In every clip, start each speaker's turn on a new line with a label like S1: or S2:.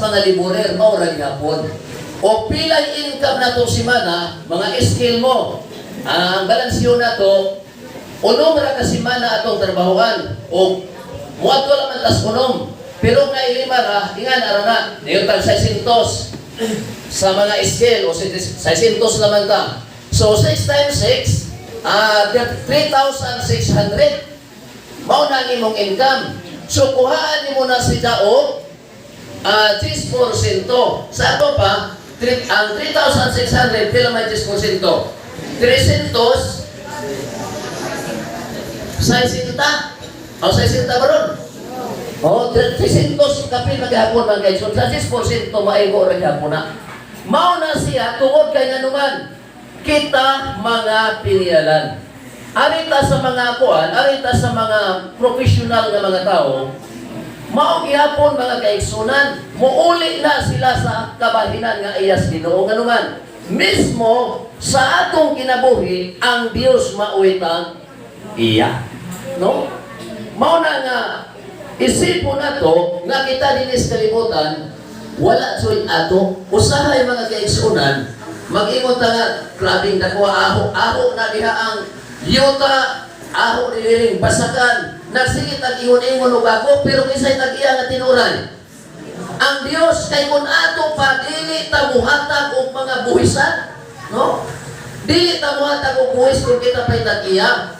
S1: mga laborer, mao ra gihapon. O pilay income nato semana, mga skill mo. Ang balansyon nato, 6 ra ka semana atong trabahoan. O muadto lang man tas 6. Pero nga ilima ra, ingan ara na, niyon tag 600 sa mga skill o 600 naman ta. So 6 times 6, 3,600. Mao na ang imong income. So kuhaan nimo na sila og 10%. Sa ato pa, ang 3,600, pila may 10%? 300 60. O 60 ba ron? Oh, 300 kapil maghapon man guys. So sa 10% maigo ra gyapon na. Mao na siya tungod kay nganuman kita mga piniyalan. Arita sa mga kuan, arita sa mga professional nga mga tao, mao gihapon, mga kaigsunan, muuli na sila sa kabahinan nga iyas Ginoo, nganuman mismo sa atong kinabuhi ang Dios maoy tag-iya. No? Mao na nga isipon nato nga kita dinhi sa kalibutan wala soy ato. Usahay, mga kaigsunan, mag-ingon ta nga grabing dako, aho aho na diha ang yuta, aho diliring basakan. Nagsige tag ingon-ingon og ako, pero kinsay tag-iya nga tinuray? Ang Dios. Kay kung ato pa dili ta muhatag og mga buhisan, no? Dili ta muhatag og buhis kung kita pa'y tag-iya.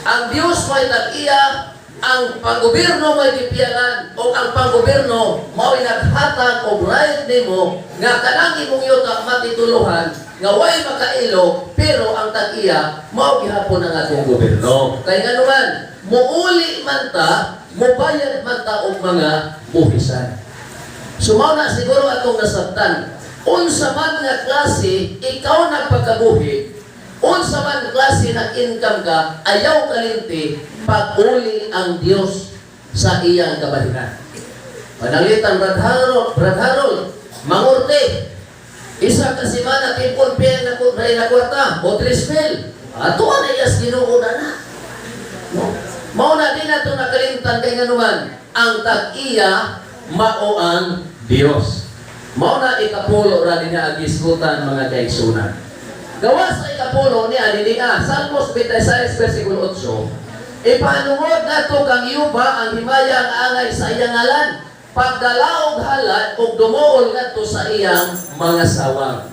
S1: Ang Dios may tag-iya, ang panggobyerno may gipiyalan o ang panggobyerno mao'y naghatag og right nimo nga kanang imong yuta matituluhan nga way makailo, pero ang tag-iya mao gihapon ang atong gobyerno. Kay nganuman muuli man ta, mubayad man ta og mga buhisan. So mao na siguro atong nasabtan, unsa man nga klase ikaw nagpakabuhi, unsa man klase ng income ka, ayaw kalimti pag-uli ang Dios sa iyang kabahinan. Pananglitan, Brad Harold, Brad Harold, mangurte. Isa ka semana, tipon piya na, na kwarta, o 3 mil. Ato na iyas Ginoo na na. No? Mao na di na ito nakalimtan kay nganuman, ang tag-iya mao ang Dios. Mao na ikapulo ra niya agisgutan, mga kaigsunan. Gawa sa ikapulo niya niya, Salmos 26 versikulo 8, "Ipanungod nato kang Jehova ang himaya nga angay sa iyang ngalan, pagdala og halad ug dumuol ngadto sa iyang mga sawang."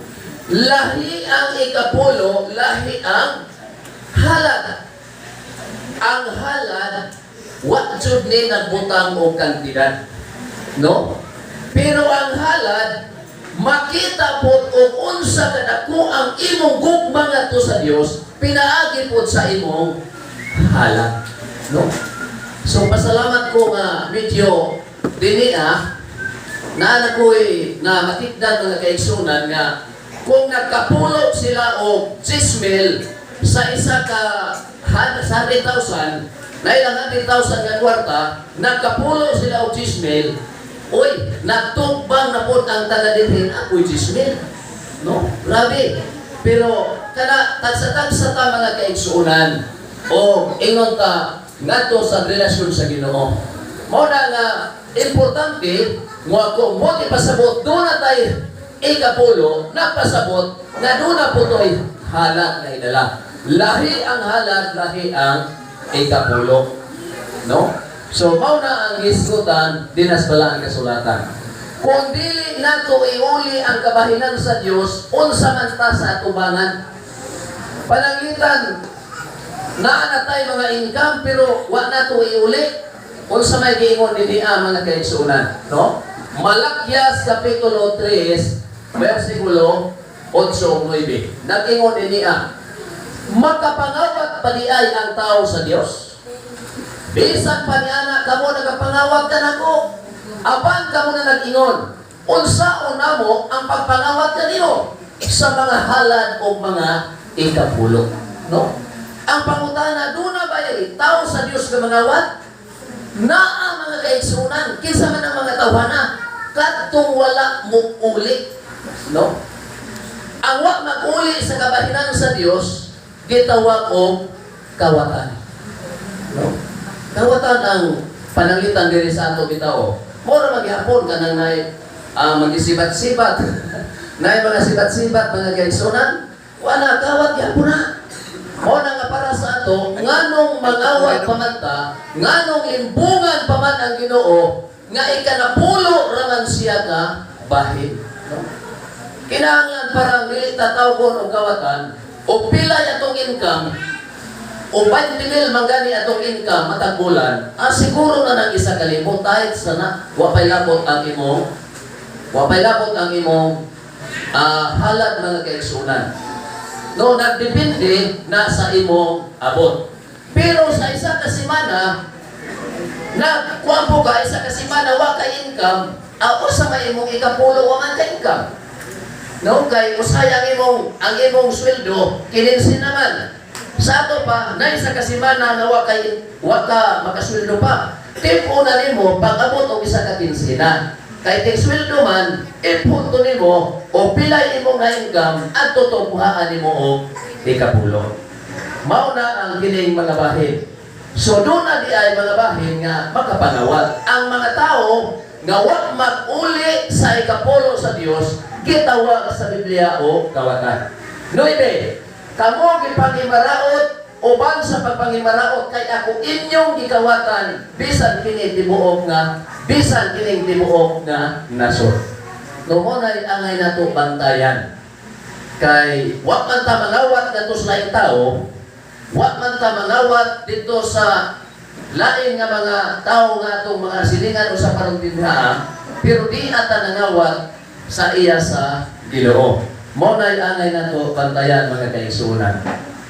S1: Lahi ang ikapulo, lahi ang halad. Ang halad, wa jud ni nagbutang og kantidad. No? Pero ang halad, makita po og unsa kadako ang imong gugma ngadto sa Dios, pinaagi pod sa imong halad. No? So pasalamat ko nga medyo dinhi naa ko'y na matikdan, mga kaigsunan, nga kung nagkapulo sila og 6 mil sa isa ka sa 100,000 na ilang 100,000 nga kwarta, nagkapulo sila og 6 mil, uy, nagtubang na po ang taga dinhi, ako'y 6 mil. No? Grabe. Pero kana tagsa-tagsa ta, mga kaigsuonan, o ingon ta ngadto sa relasyon sa Ginoo. Mao na nga importante nga kung mo pasabot doon na tay ikapulo, napasabot nga doon na po to'y halad na idala. Lahi ang halad, lahi ang ikapulo. No? So, mao na ang hisgutan dinas balaang kasulatan. Kung dili nato iuli ang kabahinan sa Dios, unsa man ta sa atubangan? Pananglitan, naa na tay mga income pero wa nato iuli. Unsa may giingon dinhi, mga kaigsuonan, no? Malakias kapitulo 3 versikulo 8 ug 9. Nag-ingon dinhi, "Makapangawat pa di ay ang tao sa Dios? Bisan pa niana kamo nagapangawat kanako. Apan kamo na nag-ingon, unsaon namo ang pagpangawat kanimo? Sa mga halad o mga ikapulo." No? Ang pangutana, doon na ba tao sa Dios nga mangawat? Naa, mga kaigsunan. Kinsa man ang mga tawhana? Kadtong wala mo uli. No? Ang wa mag-uli sa kabahinan sa Dios, gitawag og kawatan. No? Kawatan ang pananglitan diri sa ato bitaw. Mao ra maghapon kanang nay Magisibat-sibat. Naay mga sibat-sibat, mga kaigsunan. Wala, kawat gyapon na. Mao na nga para sa ato, nganong mangawat pa man ta, nganong limbungan pa man ang Ginoo, nga ikanapulo raman siya ka bahin. No? Kinahanglan parang dili ta tawgon og kawatan, o pila atong income, o 20 mil man gani atong income matag bulan, siguro na ng 1,000 tithes na na, wa pay labot ang imong halad, mga kaigsunan. No, nagdepende na sa imong abot. Pero sa isa ka semana, nagkuan po ka, isa ka semana, wa kay income, usa may imong ikapulo, wa man ka income. No, kay usay ang imong sweldo, 15 naman. Sa ato pa, na isa ka semana nga wa ka makasweldo pa. Tempo na nimo pag-abot og isa ka kinsena. Kay ting sweldo man, ipunto nimo o pilay imong na income adto to kuhaan nimo og ikapulo. Mao na ang kining mga bahin. So doon na di ay mga bahin nga makapangawat. Ang mga tao nga wa mag-uli sa ikapulo sa Dios, gitawag sa Biblia og kawatan. Nuebe, kamo gipangimaraot uban sa pagpangimaraot kay ako inyong gikawatan bisan kining tibuok nga nasod. No, mao na angay nato bantayan. Kay wa man ta mangawat ngadto sa laing tao, wa man ta mangawat dito sa lain nga mga tao nga atong mga silingan o sa paruntinhaan, pero di ata nangawat sa iya sa Ginoo. Mao na angay nato bantayan, mga kaigsuonan.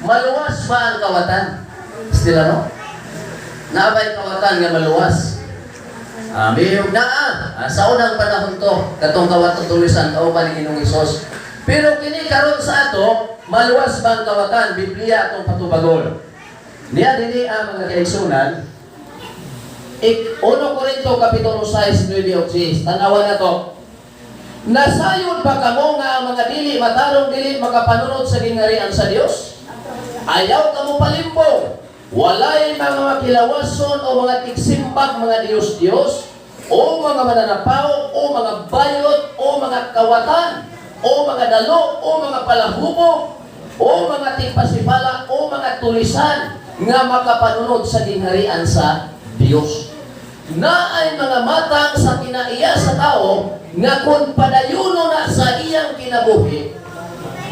S1: Maluwas ba ang kawatan? Stila, no? Naa bay kawatan nga maluwas? Mayroong naa. Sa unang panahon to, katong kawatan tulisan kauban ni Ginoong Hesus. Pero kini karon sa ato, maluwas ba ang kawatan? Biblia atong patubagon. Niya dinhi ang mga kaigsunan, 1 Corinto Kapitulo 6, 9 ug 10. Tan-awan na to. Nasayod ba kamo nga ang mga dili matarong dili makapanunod sa gingharian sa Dios? Ayaw kamo palimbong. Walay mga makilawason o mga tigsimbag mga Diyos-Diyos o mga mananapaw o mga bayot o mga kawatan o mga dalo o mga palahubog o mga tigpasipala o mga tulisan nga makapanunod sa gingharian sa Dios. Naay mga matang sa kinaiya sa tao nga kung padayuno na sa iyang kinabuhi,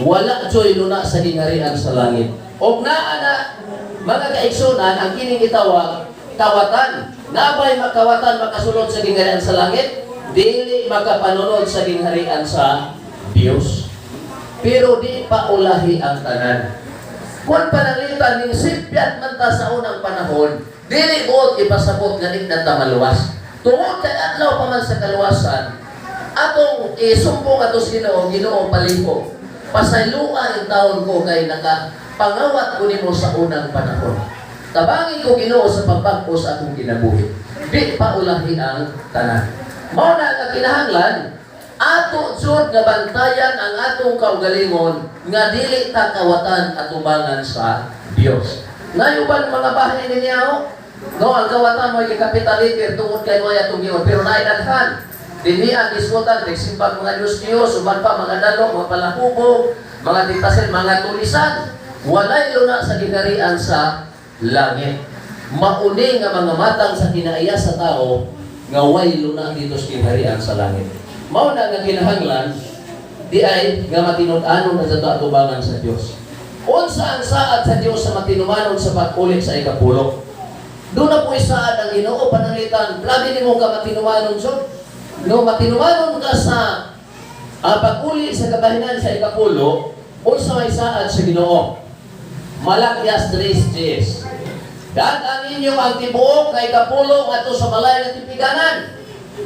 S1: wala joy luna sa gingharian sa langit. Og naa na, mga kaigsunan, ang kining gitawag kawatan. Naa bay makawatan makasulod sa gingharian sa langit? Dili makapanunod sa gingharian sa Dios. Pero di pa ulahi ang tanan. Kung pananglitan ning sipyat man ta sa unang panahon, dili buot ipasabot nga di na ta maluwas. Tungod kay adlaw pa man sa kaluwasan, atong isumbong ato sa Ginoo, "Ginoo, palihog. Pasayloa intawon ko kay naka pangawat ko nimo sa unang panahon. Tabangi ko, Ginoo, sa pagbag-o sa akong kinabuhi." Di pa ulahi ang tanan. Mao na nga kinahanglan ato jud nga bantayan ang atong kaugalingon nga dili ta kawatan atubangan sa Dios. Nayuban mga bahin niya. No, ang kawatan mo ay capital letter tungod kay mo atong gion, pero naay daghan. Dinhi ang gisgutan, nagsimbag mga Diyos-Diyos, uban pa mga dalo, mga palahubog, mga tigpasil, mga tulisan. Walay luna sa gingharian sa langit. Mauni nga mga matang sa kinaiya sa tao nga way luna dito sa gingharian sa langit. Mao na nga kinahanglan di ay nga matinud-anon na sa atubangan sa Dios. Unsa ang saad sa Dios sa matinumanon sa pag-uli sa ikapulo? Doon na po saad ang Ginoo pananglitan, grabe nimo ka matinumanon so. No, matinumanon ka sa pag-uli sa kabahinan sa ikapulo, unsa may saad sa Ginoo? Malakias 3:10. Dad-a ninyo ang tibuok nga ikapulo ngadto sa balay nga tipiganan.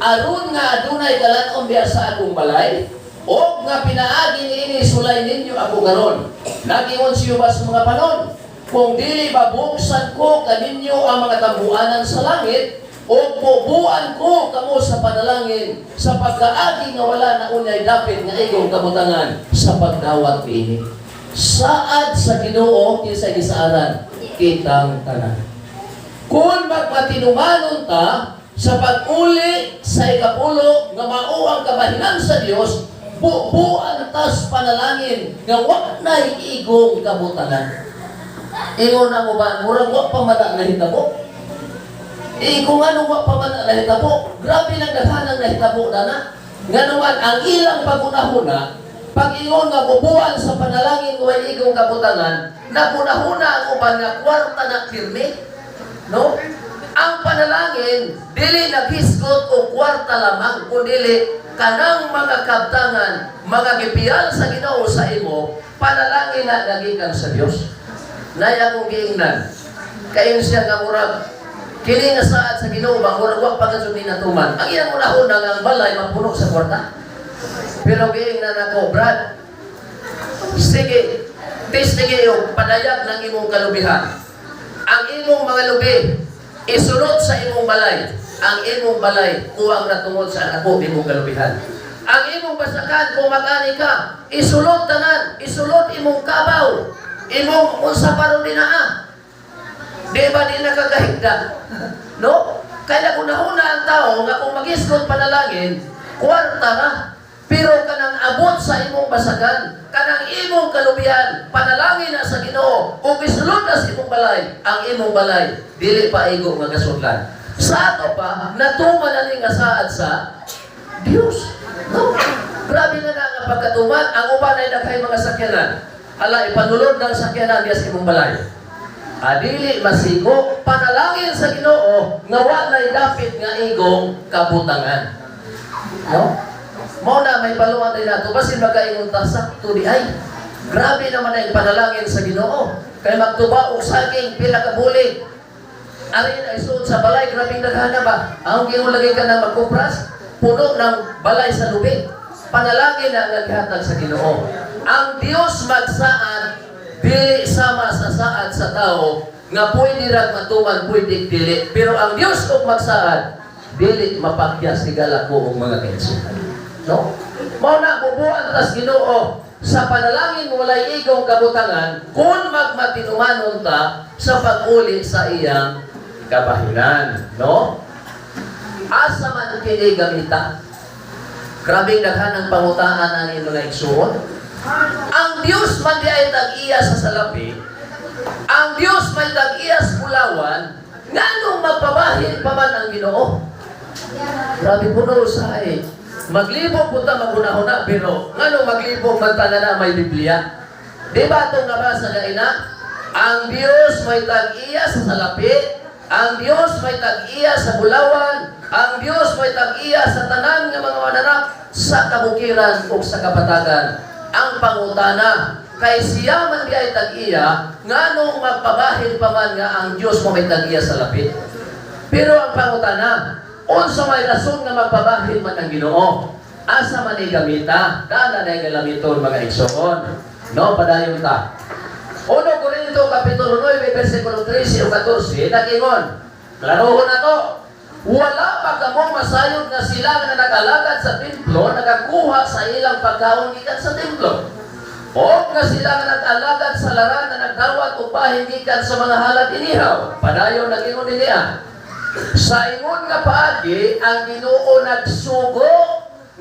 S1: Aron nga adunay kalan-on diha sa akong balay, o nga pinaagi niini sulay ninyo ako karon. Nagingon si Jehova sa mga panon, "Kung dili mabuksan ko kaninyo ang mga tambuanan sa langit, o bubuan ko kamo sa panalangin sa pagkaagi nga wala na unyay dapit nga igong kabutangan sa pagdawat niini." Saad sa Ginoo, kinsa gisaaran? Kitang tanan. Kung magmatinumanon ta, Sa pag-uli sa ikapulo nga mao ang kabahinan sa Dios, bubuan tas panalangin nga wa na igong kabutangan. Ingon ang uban, murag wa pa man na nahitabo. Eh, kung ano wa pa man na nahitabo, grabe nang daghan ang nahitabo na na. Nganuman, ang ilang pagunahuna, pag-ingon nga bubuan sa panalangin way igong kabutangan, nagunahuna ang uban nga kwarta na pirmi. No? Ang panalangin, dili naghisgot o kwarta lamang, kundili kanang mga kabtangan, mga gipiyal sa Ginoo sa imo, panalangin na nagikan sa Dios. Nay akong giingnan. Kain siya nga murag kini nga saad sa Ginoo ba murag wa pa gud ni natuman. Ang iyang unahon nga ang balay mapuno sa kwarta. Pero giingnan ako, "Brad, sige, testige og padayag ng imong kalubihan. Ang imong mga lubi, isulot sa imong balay. Ang imong balay, kuwang na tungod sa ako imong kalubihan. Ang imong basakan, kung mag-ani ka, isulot tanan, isulot imong kabaw, imong unsa pa ron dinaa. Di ba di nakagahigda?" No? Kaya unahuna ang tao nga kung mag-isgot panalangin, kwarta na. Pero kanang abot sa imong basakan, kanang imong kalubihan, panalangin na sa Ginoo, ug isulod na sa imong balay, ang imong balay, dili pa igo nga gasudlan. Sa ato pa, natuman na ni nga saad sa Dios. No? Grabe na na nga pagkatuman, ang uban ay naghay mga sakyanan. Hala, ipanulod ng sakyanan diya sa imong balay. Adili masigo, panalangin sa Ginoo nga wa nay dapit nga igong kabutangan. No? Mao na may paluan din nato basin makaingon ta, "Sakto di ay. Grabe naman ang panalangin sa Ginoo. Kay magtuba og saging pila ka bulig. Ari na isuot sa balay, grabing daghana ba? Ang gingon lagi ka nang magkupras, puno ng balay sa lubi." Panalangin na ang gihatag sa Ginoo. Ang Dios magsaad dili sama sa saad sa tao nga pwede ra matuman, pwede dili. Pero ang Dios og magsaad, dili mapakya sigala ko og mga kaigsuonan. No? Mao na bubuan tas Ginoo sa panalangin walay igong kabutangan kung magmatinumanon ta sa pag-uli sa iyang kabahinan, no? Asa man kini gamita? Grabing daghan ang pangutaan ani, mga igsuon. Ang Dios man di ay tag-iya sa salapi, ang Dios may tag-iya sa bulawan, nganong magpabahin pa man ang Ginoo? Grabe puno usahay. Maglibog punta maghuna-huna, pero nganong maglibog man ta na may Biblia? Di ba itong nabasa nga ina? Ang Dios may tag-iya sa salapi, ang Dios may tag-iya sa bulawan, ang Dios may tag-iya sa tanan nga mga mananap sa kabukiran ug sa kapatagan. Ang pangutana, kay siya man di ay tag-iya, nganong magpabahin pa man nga ang Dios mo may tag-iya sa lapi? Pero ang pangutana, unsa may rason nga magpabahin man ang Ginoo? Asa man ay gamita? Dana na yung galamiton, mga igsoon. No, padayon ta. 1 Corinto Kapitulo 9, versikulo 13 o 14, nagingon. Klarohon na to. "Wala pa kamo masayod nga sila nga nagalagad sa templo, nagakuha sa ilang pagkaon gikan sa templo? O nga sila nga nag-alagad sa laran na nagdawat og bahin gikan sa mga halad inihaw?" Padayon nagingon niya. "Sa ingon nga paagi, ang Ginoo nagsugo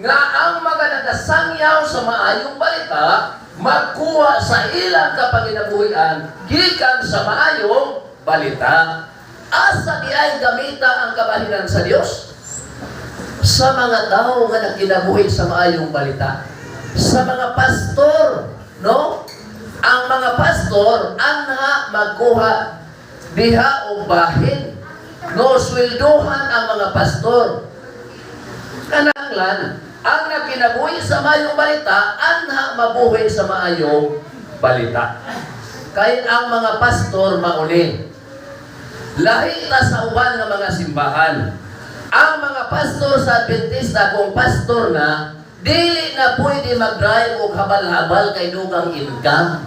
S1: nga ang mga nagasangyaw sa maayong balita magkuha sa ilang kapanginabuhian gikan sa maayong balita." Asa di ay gamita ang kabahinan sa Dios? Sa mga tao nga nagkinabuhi sa maayong balita. Sa mga pastor, no? Ang mga pastor anha magkuha diha og bahin. No, swelduhan ang mga pastor. Kananglan, ang nagkinabuhi sa maayong balita, anha mabuhi sa maayong balita. Kay ang mga pastor mauli. Lahi ta sa uban nga mga simbahan. Ang mga pastor sa Adventista, kung pastor na, dili na pwede mag-drive og habal-habal kay dugang income.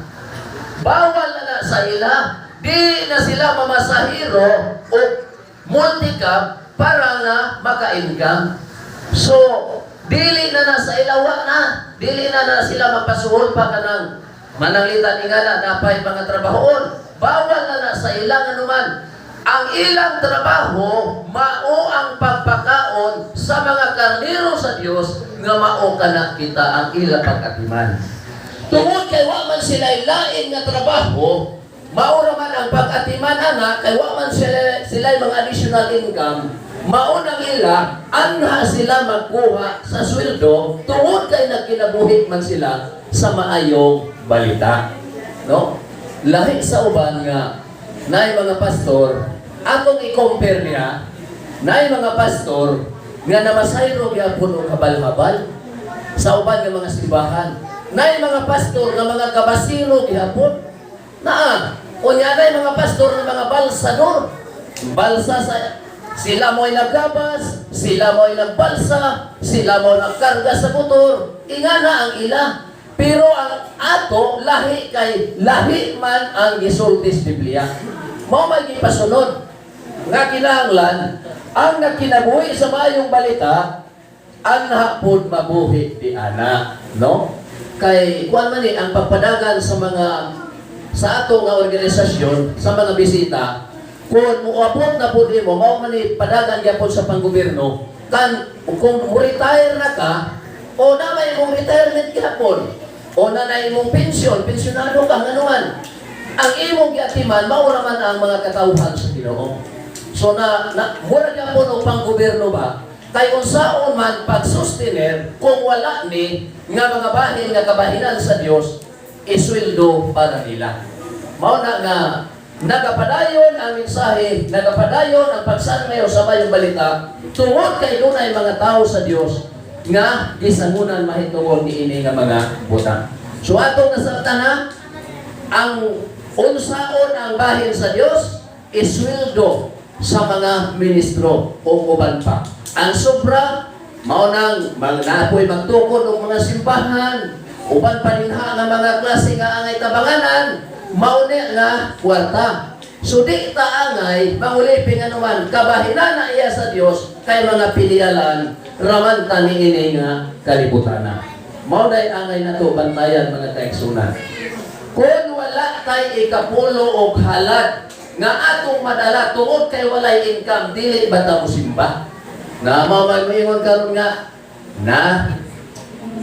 S1: Bawal na na sa ila. Dili na sila mamasahiro o multicab para nga maka-income. So, dili na na sa ilawa na. Dili na na sila mapasuhol pa kanang mananglitan nga na napay mga trabahoon. Bawal na na sa ilang anuman. Ang ilang trabaho mao ang pagpakaon sa mga karnero sa Dios nga mao kana kita ang ilang pag-atiman. Tungod kay wa man sila lain nga trabaho, mao ra man ang pag-atiman ana, kay wa man sila mga additional income, mao nang ila anha sila magkuha sa sweldo tungod kay nagkinabuhi man sila sa maayong balita. No? Lahi sa uban nga naay mga pastor, atong i-compare niya, naay mga pastor nga namasayro gyapon og habal-habal sa uban nga mga simbahan. Naay mga pastor nga mga kabasiro gihapon. Naa, unya naay mga pastor nga mga balsador. Balsa sa sila mo'y naggabas, sila mo'y nagbalsa, sila mo'y nagkarga sa motor. Ingana ang ila. Pero ang ato, lahi kay lahi man ang gisulti sa Biblia. Mao may gipasunod nga kinahanglan ang nagkinabuhi sa maayong balita anha pod mabuhi di ana, no? Kay kuan man ni ang pagpadagan sa mga sa ato nga organisasyon sa mga bisita, kung moabot na pud nimo, mao man ni padagan gyapon sa panggobyerno kan kung mo-retire na ka o na may imong retirement gyapon o na na imong pensyon, pensyonado ka, nganuman ang imong giatiman, mao ra man ang mga katawhan sa Ginoo. So na mura gyapon og panggobyerno ba, kay unsaon man pagsustener kung wala ni nga mga bahin nga kabahinan sa Dios isweldo para nila. Mao na nga nagapadayon ang mensahe, nagapadayon ang pagsanmayo sa mayong balita tungod kay dunay mga tao sa Dios nga gisangunan mahitungod niini nga mga butang. So atong nasabtan na ang unsaon ang bahin sa Dios isweldo sa mga ministro o uban pa. Ang sobra mao nang mga napoy magtukod og mga simbahan, uban pa dinha nga mga klase nga angay tabanganan, mao ni nga kwarta. So di ta angay mangulipin anuman, kabahinan na iya sa Dios kay mga pilialan raman ta niini nga kalibutana. Mao day angay nato bantayan, mga kaigsunan. Kung wala tay ikapulo og halad nga atong madala tungod kay walay income, dili ba ta mosimba? Na mao man moingon karon nga na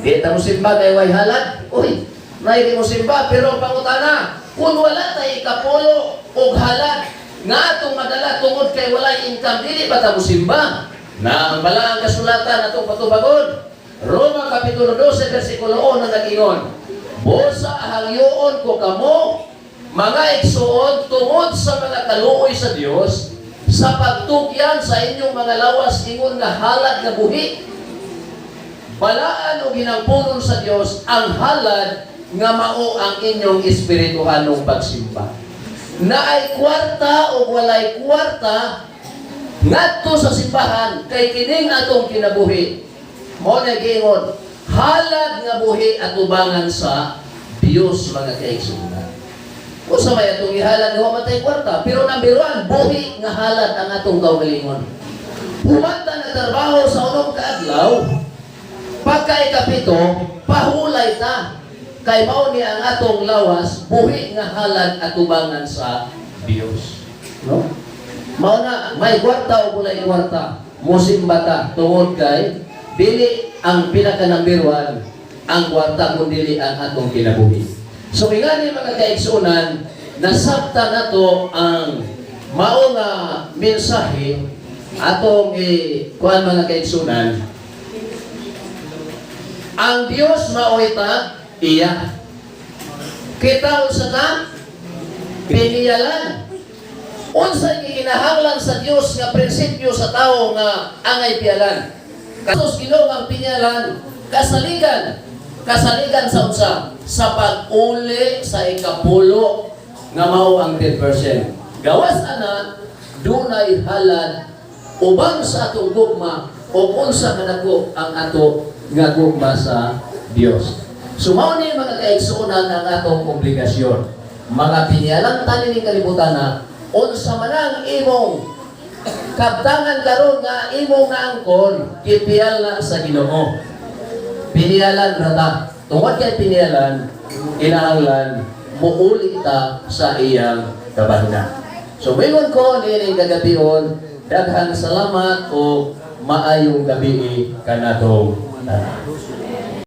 S1: di ta mosimba kay way halad. Uy, nay di mosimba, pero ang pangutana, kung wala tay ikapulo og halad nga atong madala tungod kay walay income, dili ba ta mosimba? Na ang balaang kasulatan atong patubagon. Roma Kapitulo 12 versikulo 1 nag-ingon, "Busa hangyoon ko kamo, mga igsuon, tungod sa mga kaluoy sa Dios, sa pagtugyan sa inyong mga lawas ingon nga halad nga buhi, balaan o ginampunon sa Dios, ang halad nga mao ang inyong espirituhanong pagsimba." Naay kwarta o walay kwarta, ngadto sa simbahan kay kining atong kinabuhi. Mao na giingon, halad nga buhi atubangan sa Dios, mga kaigsuonan. Usa may atong ihalad nga wa man tay kwarta, pero number one, buhi nga halad ang atong kaugalingon. Human ta nagtrabaho sa unom ka adlaw, pagka ikapito, pahulay ta. Kay mao ni ang atong lawas, buhi nga halad atubangan sa Dios. No? Mao na, may kwarta o walay kwarta, musimba ta tungod kay dili ang pinaka number one ang kwarta kun dili ang atong kinabuhi. So ingani, mga kaigsunan, nasabta nato ang mao nga mensahe atong kuan, mga kaigsunan. Ang Dios maoy tag iya. Kita unsa ta? Piniyalan. Unsa gikinahanglan sa Dios nga prinsipyo sa tawo nga angay piyalan? Kasos Ginoo ang pinyalan, kasaligan. Kasaligan sa unsa? Sa pag-uli sa ikapulo nga mao ang 10%. Gawas ana, dunay halad uban sa atong gugma o unsa nga dako ang ato nga gugma sa Dios. So mao ni, mga kaigsuonan, ang atong obligasyon. Mga pinyalan tani ning kalibutan na unsa man ang imong kabtangan karon nga imong naangkon, gipiyal na sa Ginoo. Piniyalan ra ta. Tungod kay piniyalan, kinahanglan muuli ta sa iyang kabahinan. So mingon ko niining kagabion, daghang salamat o maayong gabi kanatong tanan.